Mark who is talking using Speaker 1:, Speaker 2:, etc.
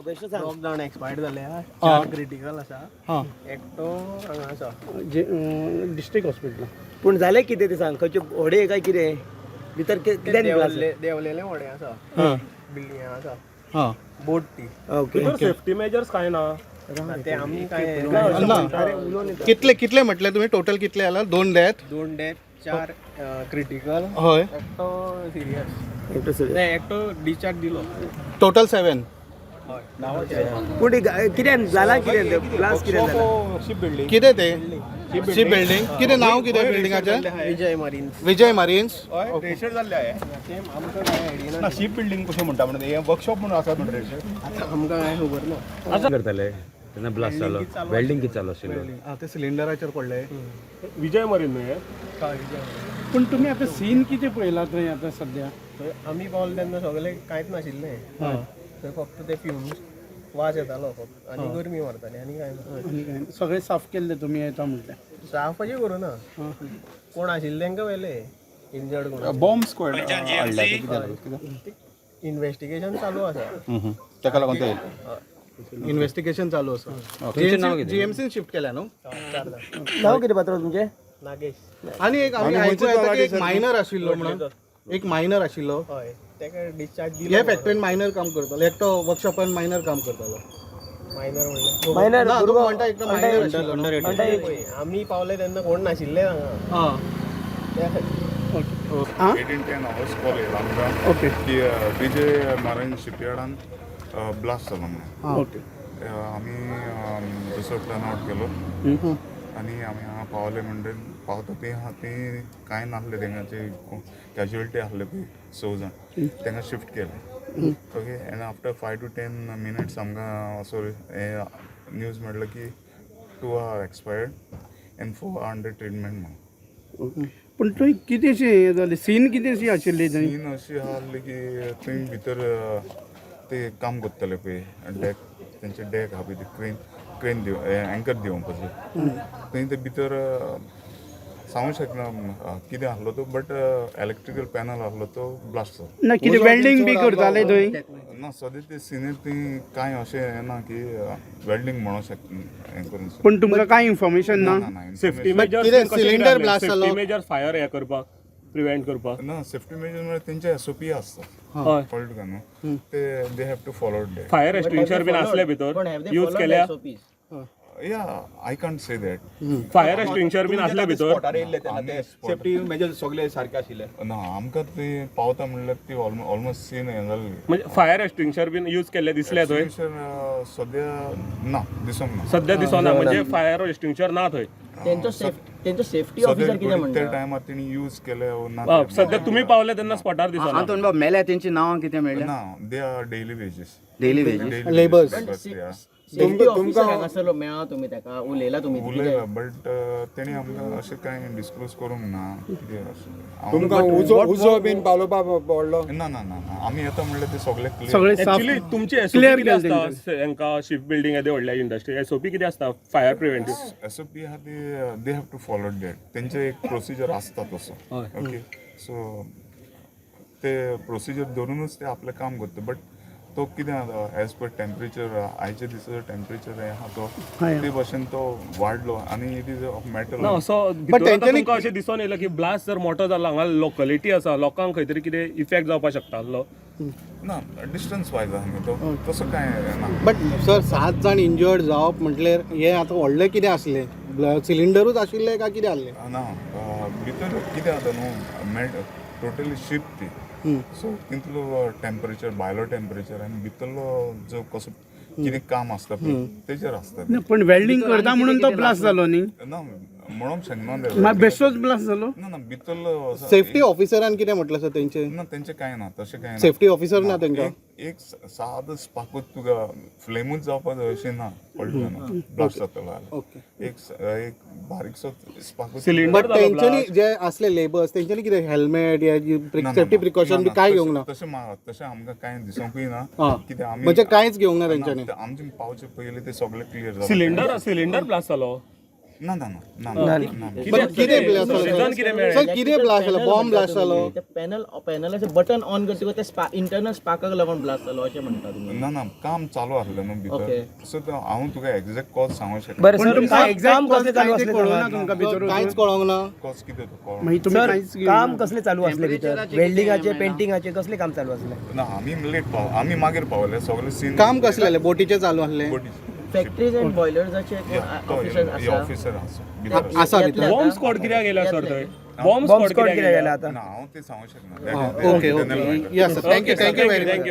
Speaker 1: बेश्टो सांग.
Speaker 2: दोग जाण एक्सपायर्ड जाल्या, चार क्रिटिकल आसा.
Speaker 3: हां.
Speaker 2: एकटो हांगा आसा.
Speaker 3: District hospital.
Speaker 1: पूण जालें कितें तें सांग. खंयचे होडे काय कितें भितर कित्यान ब्लास्ट?
Speaker 2: देंवलेले देंवलेले व्हडें आसा.
Speaker 3: हां.
Speaker 2: बिल्डिंग आसा.
Speaker 3: हां.
Speaker 2: बोट ती.
Speaker 1: ओके.
Speaker 4: सेफ्टी मेजर्स काय ना.
Speaker 2: ते आमी काय
Speaker 3: ना, कितले कितले म्हटले तुम्ही? टोटल कितले आला? दोन डेथ?
Speaker 2: दोन डेथ, चार क्रिटिकल.
Speaker 3: हय.
Speaker 2: एकटो सिरियस.
Speaker 1: एकटो serious.
Speaker 2: एकटो डिस्चार्ज दिलो.
Speaker 3: टोटल 7.
Speaker 2: हय.
Speaker 1: पूण ती कित्यान जाला कितें ब्लास्ट कित्यान जाला?
Speaker 4: Ship building.
Speaker 3: कितें ते शिप बिल्डींग? कितें नांव कितें बिल्डिंगाचें?
Speaker 2: विजय मरीन्स.
Speaker 3: विजय मरीन्स.
Speaker 4: हय, रेशर जाल्ले आहे.
Speaker 2: ते आमकां काय आयडिया
Speaker 4: ना, शिप बिल्डिंग कशें म्हणटा म्हणून हें वर्कशॉप म्हणून आसा म्हणटा रेशर.
Speaker 2: आतां आमकां काय खबर ना.
Speaker 5: करताले तेन्ना ब्लास्ट जालो? वेल्डिंग कितें चालू आशिल्लो?
Speaker 3: आं, ते सिलिंडराचेर पडले.
Speaker 4: विजय मरीन न्हय?
Speaker 2: हय, विजय मरीन्स.
Speaker 6: पूण तुमी आतां सीन कितें पळयला थंय आतां सद्या?
Speaker 2: थंय आमी पावले तेन्ना सगळे कांयच नाशिल्लें थंय, फक्त ते फ्युम्स वास येतालो फक्त आनी गरमी मारताली आनी कांय ना.
Speaker 6: आनी काय सगळें साफ केल्लें तुमी येता म्हटल्यार?
Speaker 2: साफ अशें करूं ना. कोण आशिल्ले तेंकां व्हेले, इंजर्ड कोण.
Speaker 4: बॉम्ब स्क्वॉड हाडल्या कितें जालें कितें?
Speaker 2: इन्वेस्टिगेशन चालू आसा.
Speaker 4: ताका लागून ते
Speaker 3: इन्व्हेस्टिगेशन चालू आसा.
Speaker 5: तुमचें नांव कितें?
Speaker 3: जीएमसीन शिफ्ट केल्या न्हू?
Speaker 2: चार जाण.
Speaker 1: नांव कितें पात्रांव तुमचें?
Speaker 2: नागेश.
Speaker 3: आनी एक आमी आयकूं येता की एक मायनर आशिल्लो म्हणून, एक मायनर आशिल्लो.
Speaker 2: हय, तेका डिस्चार्ज दिलो.
Speaker 3: हे फॅक्टरीन मायनर काम करतालो एकटो, वर्कशॉपान मायनर काम करतालो.
Speaker 2: मायनर म्हणल्यार?
Speaker 1: मायनर.
Speaker 3: ना, तूं
Speaker 1: भुरगो.
Speaker 3: म्हणटा एकटो मायनर आशिल्लो न्हू?
Speaker 2: पळय, आमी पावले तेन्ना कोण नाशिल्ले हांगा.
Speaker 3: आं.
Speaker 2: त्या खातीर.
Speaker 7: 18:10 हॉर्स कॉल येयला आमकां
Speaker 6: ओके.
Speaker 7: की विजय मारीन शिपयार्डान ब्लास्ट जालो म्हणून.
Speaker 6: ओके.
Speaker 7: आमी तसो टर्न आवट केलो आनी आमी हांगा पावले म्हणटकीर पावता थंय आहा थंय कांय नासलें. तेंगाचे कॅज्युअलिटी आसले पळय स जाण, तांकां शिफ्ट केले. Okay, and after 5 to 10 minutes आमकां असो हें न्यूज मेळ्ळो की 2 are expired and 4 are under treatment म्हणून.
Speaker 6: पूण थंय कितेंशें हें जालें, सीन कितेंशी आशिल्ली थंय?
Speaker 7: सीन अशी आहली की थंय भितर ते काम करताले पळय डॅक, तेंचे डॅक आहा पळय ते क्रेन क्रेन दिव एंकर दिवपाचें. थंय ते भितर सांगू शकना कितें आहलो तो, बट इलेक्ट्रिकल पॅनल आहलो तो ब्लास्ट जालो.
Speaker 6: ना, कितें वेल्डिंग बी करताले थंय?
Speaker 7: ना, सद्या ते सिनीर थंय कांय अशें हें ना की वेल्डिंग म्हणूंक शकना हें करून.
Speaker 6: पूण तुमकां कांय इन्फॉर्मेशन ना?
Speaker 7: ना, ना.
Speaker 4: Safety
Speaker 7: information-
Speaker 4: measures.
Speaker 3: कितें सिलिंडर ब्लास्ट जालो?
Speaker 4: सेफ्टी मेजर्स फायर हें करपाक, प्रिवेंट करपाक.
Speaker 7: ना, सेफ्टी मेजर म्हळ्यार तेंचे एसओपी आसता.
Speaker 4: हय.
Speaker 7: कळ्ळें तुका न्हू? ते they have to follow that.
Speaker 4: Fire extinguisher बीन आसले भितर यूज केल्या?
Speaker 7: या, I can't say that.
Speaker 4: Fire extinguisher बीन आसले भितर?
Speaker 7: सेफ्टी
Speaker 8: मेजर सगळे सारखे आशिल्ले.
Speaker 7: ना, आमकां ते पावता म्हणल्यार ती ऑलमोस्ट सीन हें जाल्ली.
Speaker 4: म्हणजे फायर एक्सटिंग्विशर बीन यूज केल्ले दिसले थंय?
Speaker 7: Extinguisher, सद्या ना, दिसोंक ना.
Speaker 4: सद्या दिसना, म्हणजे फायर एक्सटिंग्विशर ना थंय.
Speaker 1: तेंचो तेंचो सेफ्टी
Speaker 7: सद्या
Speaker 1: ऑफिसर कितें
Speaker 7: त्या
Speaker 1: म्हणटा?
Speaker 7: टायमार तेणी यूज केले वो ना
Speaker 4: सद्या तुमी पावले तेन्ना स्पॉटार दिसना.
Speaker 8: आंतोन बाब, मेल्या तेंची नांवां कितें मेळ्ळ्या?
Speaker 7: ना, they are daily wages.
Speaker 8: Daily wages.
Speaker 3: Labours.
Speaker 1: Safety officer हांगासरलो मेळ्ळा तुमी ताका? उलयला तुमी?
Speaker 7: उलयला, बट तेणी आमकां अशें कांय डिस्क्लोज करूंक ना कितें अशें.
Speaker 8: तुमकां उजो उजो बीन पालोवपा पडलो?
Speaker 7: ना ना ना ना, आमी येता म्हणल्यार ते सगळे क्लियर.
Speaker 6: सगळें साफ
Speaker 4: ऍक्च्युली तुमची एसओपी
Speaker 6: Clear
Speaker 4: कितें
Speaker 6: केलें.
Speaker 4: आसता हेंका शिप बिल्डिंग येदे व्हडल्या इंडस्ट्री एसओपी कितें आसता फायर प्रिव्हेंटीव?
Speaker 7: एसओपी आहा ती they have to follow that. तेंचे एक प्रोसिजर आसता तसो. ओके, सो ते प्रोसिजर धरूनच ते आपलें काम करता. बट तो कितें जाता, एज पर टेम्परेचर, आयच्या दिसा टेम्परेचर हें आहा तो ते भशेन तो वाडलो आनी it is of metal.
Speaker 4: ना, असो भितर आतां
Speaker 3: तेंच्यांनी-
Speaker 4: तुमकां अशें दिसून येयला की ब्लास्ट जर मोठो जाला, हांगा लोकलिटी आसा, लोकांक खंय तरी कितें इफेक्ट जावपाक शकता आसलो?
Speaker 7: ना, डिस्टन्स वायज आहा न्हू तो, तसो कांय ना.
Speaker 3: बट सर, सात जाण इंजर्ड जावप म्हटल्यार हे आतां व्हडलें कितें आसलें? सिलिंडरूच आशिल्लें काय कितें आसलें?
Speaker 7: ना, भितर कितें जाता न्हू, मेट टोटली शीप ती, सो तितलो टेम्परेचर, भायलो टेम्परेचर आनी भितरलो जो कसो कितें काम आसता पळय तेजेर आसता
Speaker 6: ना, पूण वेल्डिंग करता म्हणून तो ब्लास्ट जालो न्ही?
Speaker 7: ना, म्हणूंक शकना ते.
Speaker 6: मागीर बेश्टोच ब्लास्ट जालो?
Speaker 7: ना ना, भितरलो
Speaker 3: सेफ्टी ऑफिसरान कितें म्हटलें सर तेंचे?
Speaker 7: ना, तेंचें कांय ना, तशें कांय ना.
Speaker 3: सेफ्टी ऑफिसर ना तेंकां?
Speaker 7: एक सादो स्पाकूच तुका फ्लेमूच जावपा जाय अशें ना, कळ्ळें ना? ब्लास्ट जातलो जाल्यार
Speaker 3: ओके.
Speaker 7: एक एक बारीकसो स्पाकूच.
Speaker 4: सिलिंडर
Speaker 3: बट
Speaker 4: जालो
Speaker 3: तेंच्यांनी
Speaker 4: ब्लास्ट.
Speaker 3: जे आसले लेबर्स, तेंच्यांनी कितें हेल्मेट या सेफ्टी प्रिकॉशन बी काय घेवंक ना?
Speaker 7: तशें तशें आमकां कांय दिसोंकूय ना.
Speaker 3: आं.
Speaker 7: कित्याक आमी
Speaker 3: म्हणजे कांयच घेवंक ना तेंच्यांनी?
Speaker 7: आमचे पावचे पयलीं ते सगळे क्लियर जालें.
Speaker 4: सिलिंडर सिलिंडर ब्लास्ट जालो.
Speaker 7: ना ना ना ना ना
Speaker 3: बट कितें ब्लास्ट
Speaker 4: रिजन
Speaker 3: जालो
Speaker 4: कितें मेळ्ळें?
Speaker 3: सर, कितें ब्लास्ट जालो? बॉम्ब ब्लास्ट जालो?
Speaker 9: ते पॅनल पॅनलाचे बटन ऑन करतकच ते इंटरनल स्पार्काक लागून ब्लास्ट जालो अशें म्हणटा तुमी.
Speaker 7: ना ना, काम चालू आसलें न्हू भितर. सो हांव तुका एग्जॅक्ट कॉज सांगूंक शकना.
Speaker 1: बरें
Speaker 6: पण
Speaker 1: सर,
Speaker 6: तुमकां
Speaker 1: काम
Speaker 6: एक्झॅक्ट
Speaker 1: कसलें चालू
Speaker 6: काय ते
Speaker 1: आसलें
Speaker 6: कळूंक ना
Speaker 1: सांगात.
Speaker 6: तुमकां भितर
Speaker 3: कांयच कळोंक ना.
Speaker 7: कॉज कितें तो कळना.
Speaker 6: मागीर तुमी
Speaker 1: सर,
Speaker 6: कांयच
Speaker 1: काम कसलें चालू आसलें भितर? वेल्डिंगाचें, पेंटिंगाचें कसलें काम चालू आसलें?
Speaker 7: ना, आमी लेट पाव, आमी मागीर पावले सगळे सीन.
Speaker 3: काम कसलें आसलें? बोटीचें चालू आसलें?
Speaker 9: फॅक्टरीज अँड बॉयलर्साचे ऑफिसर आसा?
Speaker 7: ऑफिसर आसा भितर.
Speaker 3: आसा भितर.
Speaker 4: बॉम्ब स्क्वॉड कित्याक येयला सर थंय? बॉम्ब
Speaker 1: बॉम्ब
Speaker 4: स्क्वॉड
Speaker 1: स्क्वॉड
Speaker 4: कित्याक
Speaker 1: कित्याक
Speaker 4: येयला?
Speaker 1: गेला आतां?
Speaker 7: ना, हांव तें सांगूंक शकना.
Speaker 3: Okay okay, yes sir, thank you, thank you very much.